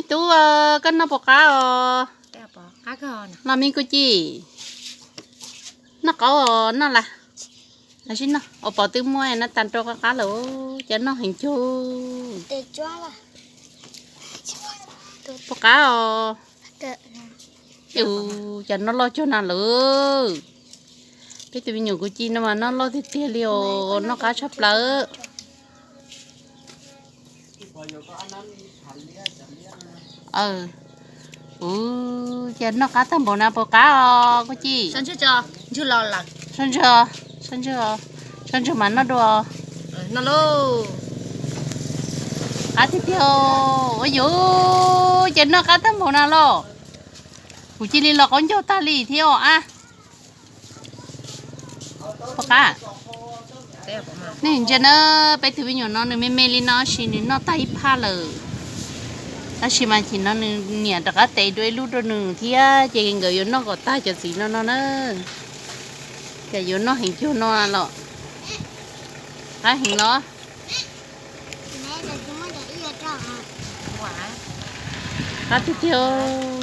Tub, koj noj puas qab os? Los me Kuj Ci, noj qaub os, noj las. Ua pom twb muab no tas rau qab qab lawm, cas noj heev cuag. Puas qab os? Ua cas noj loj cuag na lawm. Peb tus me nyuam Kuj Ci no mas noj loj tiag tiag li os, noj qab tshaj plaws. Ua cas noj qab tag npaum na, puas qab os Kuj Ci? Sab ntswg, sab ntswg mas noj dua. Qab tiag tiag. Ua yus, cas noj qab tag npaum na los. Kuv cia li los qaub ncaug tag li thiab os a. Puas qab? Nej ntsia na, peb tus me nyuam no nws me me li no tab sis nws noj tag ib phaj lawm. Tab sis mas chim no nws niam rov qab tev dua ib lub rau nws thiab ces nkawd yuav noj kom tag cov txiv no no na. Cas yuav noj heev cuag no los. Qab heev los. Qab tiag tiag.